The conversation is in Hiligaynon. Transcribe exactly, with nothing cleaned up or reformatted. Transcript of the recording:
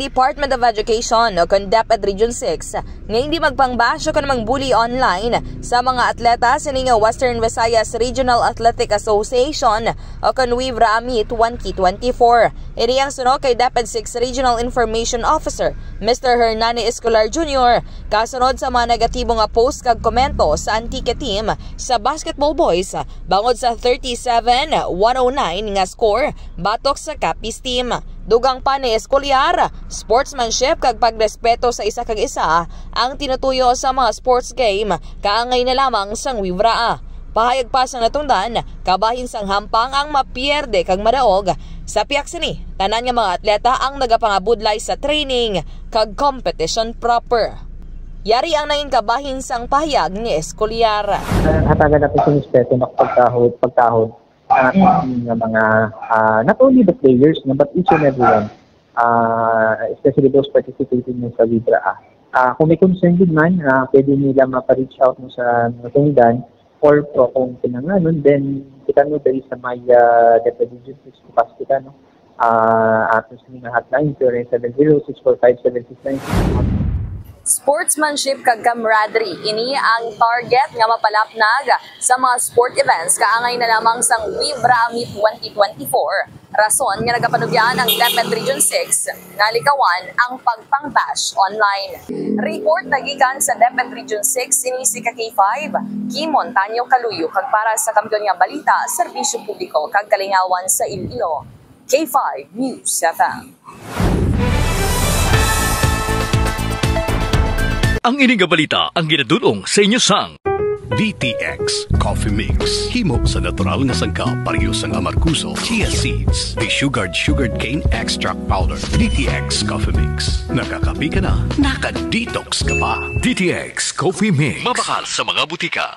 Department of Education o kon DepEd Region six nga hindi magpangbash o kon mangbuli online sa mga atleta sini nga Western Visayas Regional Athletic Association o kon WIVRA Meet twenty twenty-four. Ini ang suno kay DepEd six Regional Information Officer Mister Hernani Escolar Junior kasunod sa mga negatibo nga post kag komento sa Antique team sa basketball boys bangod sa thirty-seven one oh nine nga score batok sa Capiz team. Dugang pa ni Escolar, sportsmanship kag pagrespeto sa isa kag isa ang tinutuyo sa mga sports game, kaangay na lamang sang WIVRA. Pahayag pa sang natungdan, kabahin sang hampang ang mapierde kag madaog. Sa piyak sini, tanan nga mga atleta ang nagapangabudlay sa training kag competition proper. Yari ang nangin kabahin sang pahayag ni Escolar. Ah, hatagan natin sa respeto na pagkahod, pagkahod ah, nga mga, ah, not only the players, no, but each and everyone, ah, especially those participating mo sa WIVRA. Ah, kung may concern din man, ah, pwede nila mapa-reach out mo sa natungdan or po kung kinahanglan, then kita mo dali sa may ah, DepEd Region six bukas kita, no? Ah, ato sa mga hotline, zero nine seven zero six four five seven six nine six. Sportsmanship kag camaraderie, ini ang target nga mapalapnag sa mga sport events kaangay na lamang sang WIVRA Meet twenty twenty-four. Rason nga nagapanugyan ang DepEd Region six nga likawan ang pagpangbash online. Report na gikan sa DepEd Region six, ini si ka K five, Kimon Tanyo Kaluyo, kag para sa Kampiyon nga Balita, Serbisyo Publiko kag Kalingawan sa Iloilo, K five News F M. Ang ini nga balita ang ginadul-ong sa inyo sang D T X Coffee Mix. Himo sa natural nga sangkap, pareho sang amargoso, chia seeds, desugared sugarcane extract powder. D T X Coffee Mix. Nakakape ka na, naka-detox ka pa. D T X Coffee Mix. Mabakal sa mga butika.